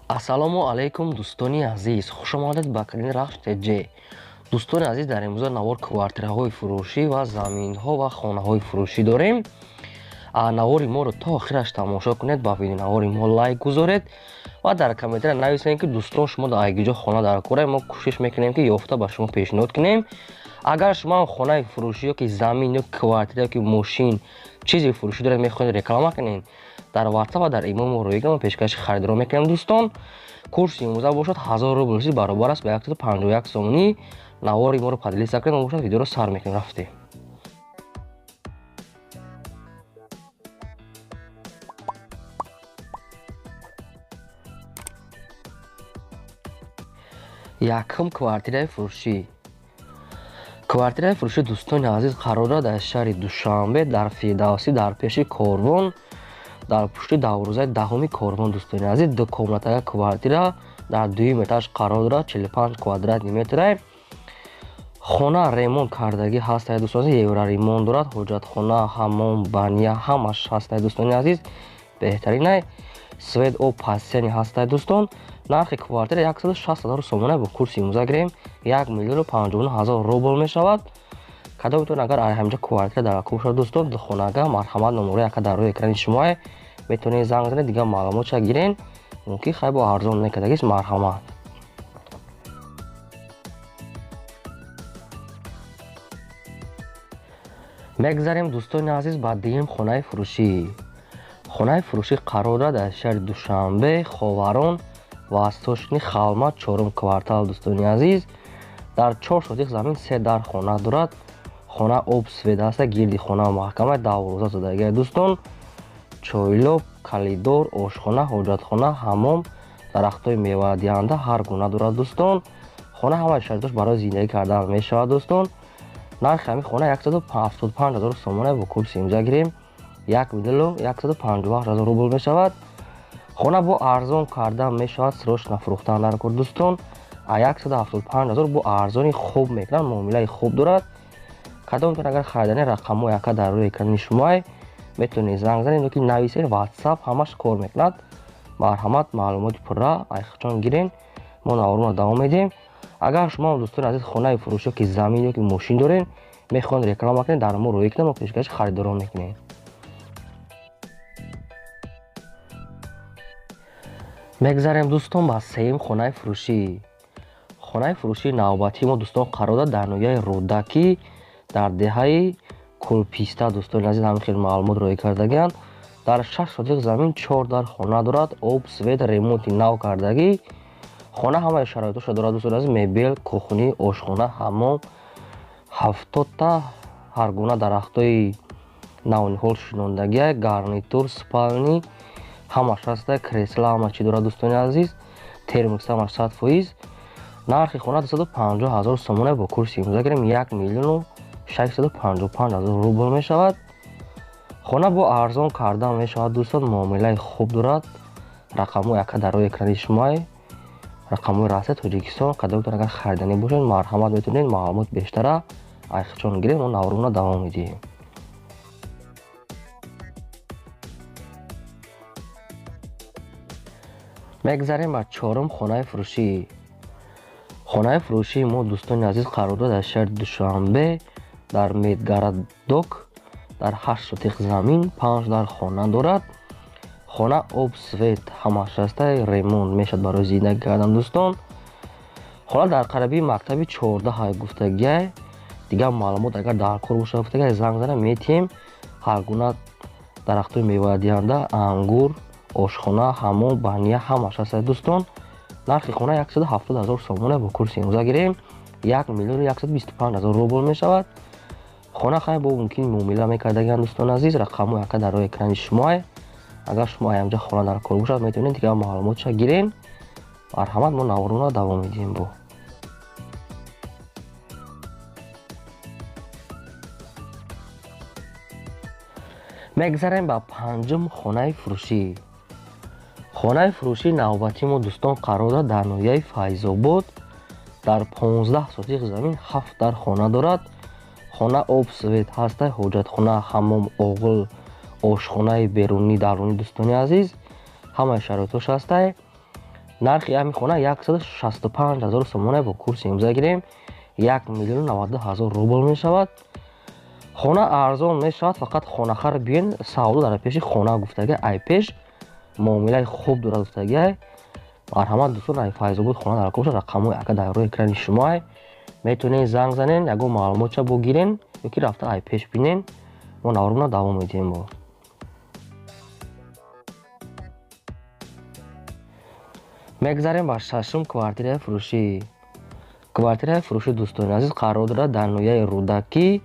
Ассалому алайкум, дӯстони азиз, хуш омадед ба канали Рахш ТЖ. Дӯстони азиз, дар имрӯза навор квартираҳои фурӯшӣ ва заминҳо ва хонаҳои фурӯшӣ дорем. Навори моро то охираш тамошо кунед, ба видеонавори мо лайк гузоред ва дар комментария нависед, ки дӯстон, шумо дар айгиҷо хона дар кора, мо кӯшиш мекунем, ки ёфта ба шумо пешниҳод кунем. Агар шумо ҳам хонаи фурӯшӣ ёки замин ё квартира ёки мошин, чизи фурӯшӣ доред, мехоҳед реклама кунед, дар WhatsApp ва дар имо мо рӯйгам пешкаши харидоро мекунем. Дӯстон, курси имрӯза бошад 1000 рубл, баробар аст ба 151 сомонӣ. Навори моро поделиться кунед, мо бошад видеоро сар мекунем. Рафтем. Якум квартираи фурӯшӣ. Квартираи фурӯшӣ, дӯстони азиз, қарор дорад дар шаҳри Душанбе, дар Фирдавсӣ, дар пеши корвон, дар пушти дарвозаи даҳуми корвон. Дӯстони азиз, ду комнатага квартира дар дуюм этаж қарор дорад, 45 квадратный метра. Хона ремонт кардагӣ ҳастад, дӯстони азиз, евроремонт дорад, ҳоҷатхона, ҳаммом, баня ҳамаш ҳастад. Дӯстони азиз, беҳтаринай, свет, об постоянный ҳастад. Дӯстон, нархи квартира 160 ҳазор сомона, бо курси имрӯза гирем 1 059 000 рубл мешавад. Кадомтон агар ҳаминҷо квартира дар бошад, дӯстон, духонага, марҳамат, номерои ака дар рӯи экрани шумоа, метавонед занг занед, дигар маълумотша гирен, мумкин хай бо арзон мекардагист. Марҳамат. Мегзарем, дӯстони азиз, ба дуюм хонаи фурӯшӣ. Хонаи фурӯшӣ қарор дорад дар шаҳри Душанбе, Ховарон, Восточный Холма, чорум квартал. Дӯстони азиз, дар 4 сотих замин се дар хона дорад. Хона об, свет ҳаста, гирди хона маҳкама, дарвоза задагия. Дӯстон, чойлоб, коридор, ошхона, ҳоҷатхона, ҳаммом, дарахтҳои мевадиҳанда ҳар гуна дорад. Дӯстон, хона ҳамаи шароитош барои зиндагӣ кардан мешавад. Дӯстон, нархи ҳамин хона 175 ҳазор сомона, бо курси имрӯза гирем 1 158 000 рубл мешавад. Хона бо арзон кардан мешавад, срочно фурӯхтан дар кор. Дӯстон, а 175 ҳазор бо арзони хуб мекунад, муомилаи хуб дорад. Кадомтон агар харидани, рақамҳои ака дар рӯи экрани шумоа, метавонед занг занед ёки нависед, WhatsApp ҳамаш кор мекунад. Марҳамат, маълумоти пурра айхчон гирен. Мо наворона давом медиҳем. Агар шумо, дӯстони азиз, хонаи фурӯшӣ ёки замин ёки мошин доред, мехоҳед реклама кунед, дар мо рӯй кунед, мо пешкаши харидорон мекунем. Мегзарем, дӯстон, ба сеюм хонаи фурӯшӣ. Хонаи фурӯшии навбатии мо, дӯстон, қарор дорад дар ноҳияи Рӯдакӣ, дар деҳаи Кулписта. Дӯстони азиз, ҳамин хел маълумот роӣ кардагианд. Дар 6 сотих замин чор дар хона дорад, об, свет, ремонти нав кардагӣ. Хона ҳамаи шароитошро дорад, дӯстони азиз: мебел, кухня, ошхона, ҳаммом, 70-та ҳар гуна дарахтҳои навниҳол шинондагия, гарнитур, спальни ҳамаш ҳаста, кресла, ҳама чӣ дорад. Дӯстони азиз, термикс ҳамаш 100%. Нархи хона 250 ҳазор сомона, бо курси имрӯза гирем 1 655 000 рубл мешавад. Хона бо арзон кардан мешавад, дӯстон, муомилаи хуб дорад. Рақамҳои ака дар рӯи экрани шумоа, рақамҳои Россия, Тоҷикистон. Кадомтон агар хариданӣ бошед, марҳамат, метавонед маълумот бештара айхчон гирем. Мо наворона давом медиҳем. Мегзарем ба чорум хонаи фурӯшӣ. Хонаи фурӯшии мо, дӯстони азиз, қарор дорад дар шаҳри Душанбе, дар Медгородок, дар 8 сотих замин панҷ дар хона дорад. Хона об, свет ҳамаш ҳаста, ремонт мешавад, барои зиндагӣ кардан. Дӯстон, хона дар қарибии мактаби 14 гуфтагиай. Дигар маълумот агар дар кор бошад, гуфтагиай, занг зана, метиҳем. Ҳар гуна дарахтҳои мевадиҳанда, ангур, ошхона, ҳаммом, баня ҳамаш ҳаста. Дӯстон, нархи хона 170 ҳазор сомона, бо курси имрӯза гирем 1 125 000 рубл мешавад. Хона хай бо мумкин муомила мекардагианд. Дӯстони азиз, рақамҳои ака дар рӯи экрани шумоа. Агар шумо аямҷа хона дар кор бошад, метавонед дигар маълумотша гирен. Марҳамат, мо наворона давом медиҳем. Бо мегзарем ба панҷум хонаи фурӯшӣ. Хонаи фурӯшии навбатии мо, дӯстон, қарор дорад дар ноҳияи Файзобод, дар 15 сотих замин ҳафт дар хона дорад. Хона об, свет ҳаста, ҳоҷатхона, ҳаммом, оғил, ошхонаи берунӣ, дарунӣ. Дӯстони азиз, ҳамаи шароитош ҳастай. Нархи ҳамин хона 165 000 сомона бо курси имрӯза гирем 1 миллион 92 000 рубл мешавад. Хона арзон мешавад, фақат хонахар биён, савдо дар пеши хона гуфтага, ай пеш муомилаи хуб дорад гуфтага. Марҳамат дӯстон, ай Файзобод хона дар кор бошад, рақамҳои ака дар рӯи экрани шумо метавонед занг занен, ягон маълумотча богирен ёки рафта ай пеш бинен. Мо наворона давом медиҳем. Бо мегзарем ба шашум квартираи фурӯшӣ. Квартираи фурӯшӣ дӯстони азиз қарор дорад дар ноҳияи Рӯдакӣ,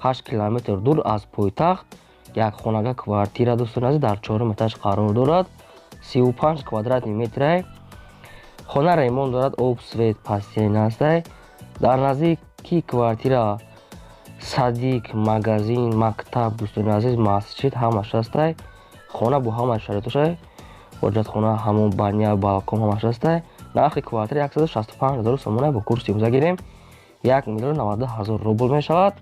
8 километр дур аз пойтахт. Як хонага квартира дӯстони азиз дар 4 этаж қарор дорад, 35 квадратни метрай. Хона ремонт дорад, об, свет, постельный ҳастай. Дар наздики квартира садик, магазин, мактаб дӯстони азиз, масҷид ҳамаш ҳастай. Хона бо ҳамаи шароитошай, ҳоҷатхона, ҳамон баня, балкон ҳамаш ҳастай. Нархи квартира 165 000 сомона бо курси имрӯза гирем 1 миллион 92 000 рубл мешавад.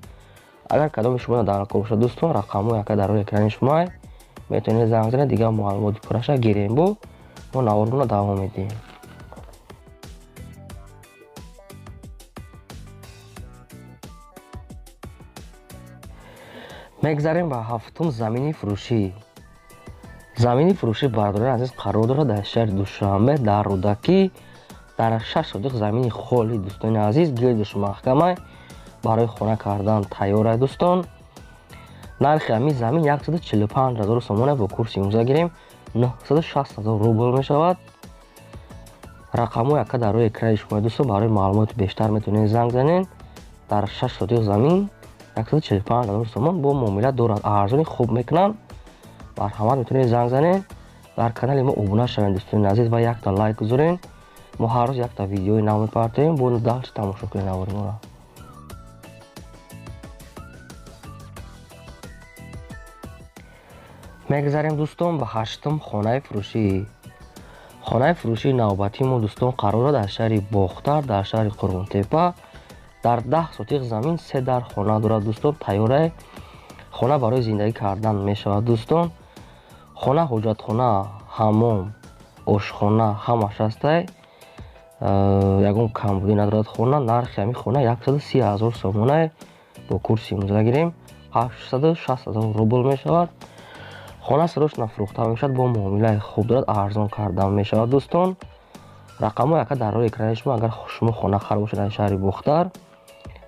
Агар кадоми шумо дар кор бошад дӯстон, рақамҳои ака дар рӯи экрани шумо метавонед занг занед, дигар маълумоти пурраша гирем. Бо мо наворона давом медиҳем. Мегзарем ба ҳафтум замини фурӯшӣ. Замини фурӯшӣ бародарони азиз қарор дорад дар шаҳри Душанбе, дар Рӯдакӣ, дар 6 сотиқ замини холи дӯстони азиз, гирдуш маҳкамай, барои хона кардан тайёрай дӯстон. Нархи ҳамин замин 145 000 сомона бо курси имрӯза гирем 960 000 рубл мешавад. Рақамҳои ака дар рӯи экрани шумо дӯстон, барои маълумоти бештар метавонед занг занед. Дар 6 сотиқ замин 145 000 сомон бо муомила дорад, арзони хуб мекунанд. Марҳамат метавонед занг занед. Дар канали мо обуна шавед дӯстони азиз ва якта лайк гузоред. Мо ҳар рӯз якта видеои нав мепартоем, бо дальше тамошо кунед навори моро. Мегзарем дӯстон ба ҳаштум хонаи фурӯшӣ. Хонаи фурӯшии навбатии мо дӯстон қарор дорад дар шаҳри Бохтар, дар шаҳри Қурғонтепа. Дар 10 сотиқ замин 3 дар хона дорад дӯстон, тайёрай. Хона барои зиндагӣ кардан мешавад дӯстон. Хона ҳоҷатхона, ҳамом, ошхона ҳамаш ҳастай. Ягон камбудӣ надорад хона. Нархи ҳамин хона 130 000 сомона бо курси имрӯза гирем 860 000 рубл мешавад. Хона срочно фурӯхта мешавад, бо муомилаи хуб дорад, арзон кардан мешавад дӯстон. Рақамҳои ака дар рӯи экрани шумо, агар шумо хонахар бошед дар шаҳри Бохтар,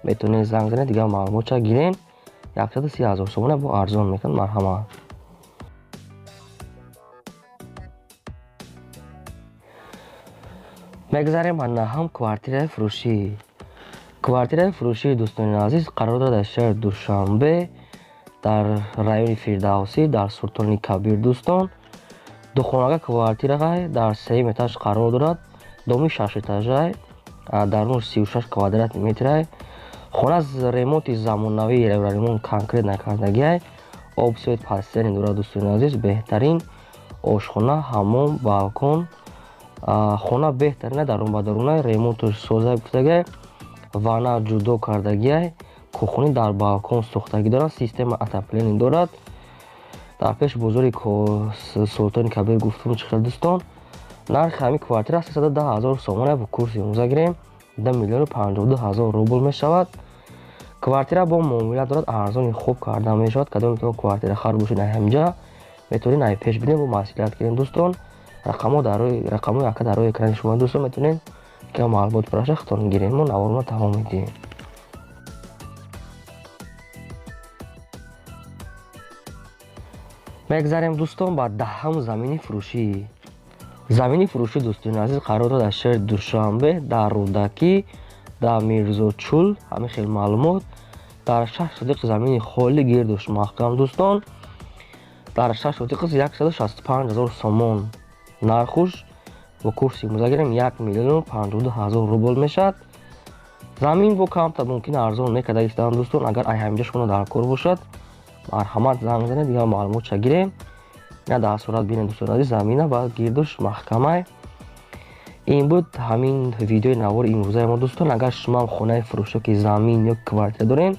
метавонед занг занед, дигар маълумотча гирем. 130 000 сомона бо арзон мекунад. Марҳамат. Мегзарем ба наҳум квартираи фурӯшӣ. Квартираи фурӯшии дӯстони азиз қарор дорад дар шаҳри Душанбе, дар райони Фирдавсӣ, дар Султони Кабир дӯстон. Духонага квартира дар 3 этаж қарор дорад, доми 6 этажай, дарунаш 36 квадратни метрай. Хона ремонти замонавӣ, ремонт конкрет накардагиай. Об, свет, постельный дорад дӯстони азиз, беҳтарин ошхона, ҳамом, балкон. Хона беҳтарина, дарун ба дарунай, ремонташ соза гуфтагиай, ванна ҷудо кардагиай, кухни дар балкон сохтагӣ дорад, система отопление дорад. Дар пеш бозори Султони Кабир гуфтум чӣ хел дӯстон. Нархи ҳамин квартира 310 000 сомона бо курси имрӯза гирем 2 миллиону 52 000 рубл мешавад. Квартира бо муомила дорад, арзони хуб карда мешавад. Кадом метавон квартира хар бошед ай ҳаминҷа, метавонед ай пеш бинед, бо маслиҳат гирем дӯстон. Рақамҳои ака дар рӯи экрани шумо дӯстон, метавонед ки маълумот пурраша худтон гирем. Мо наворона тамом медиҳем. Мегзарем дӯстон ба даҳум замини фурӯшӣ. Замини фурӯшӣ дӯстони азиз қарор дорад дар шаҳри Душанбе, дар Рӯдакӣ, дар Мирзочул. Ҳамин хел маълумот. Дар 6 сотиқ замини холи гирдуш маҳкам дӯстон. Дар 6 сотиқ 165 000 сомон нархуш бо курси имрӯза гирем 1 миллион 52 000 рубл мешавад. Замин бо камта мумкин арзон мекарда гирифтан дӯстон. Агар ай ҳаминҷа шумо дар кор бошад, марҳамат занг занед, дигар маълумотча гирем. Ина дар сурат бинед дӯстони азиз, замина ба гирдуш маҳкамай. Ин буд ҳамин видеои навори имрӯзаи мо дӯстон. Агар шумо ҳам хонаи фурӯшё ки замин ё квартира доред,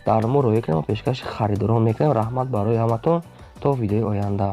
дар мо роя кунед, мо пешкаши харидорон мекунем. Раҳмат барои ҳаматон. То видеои оянда.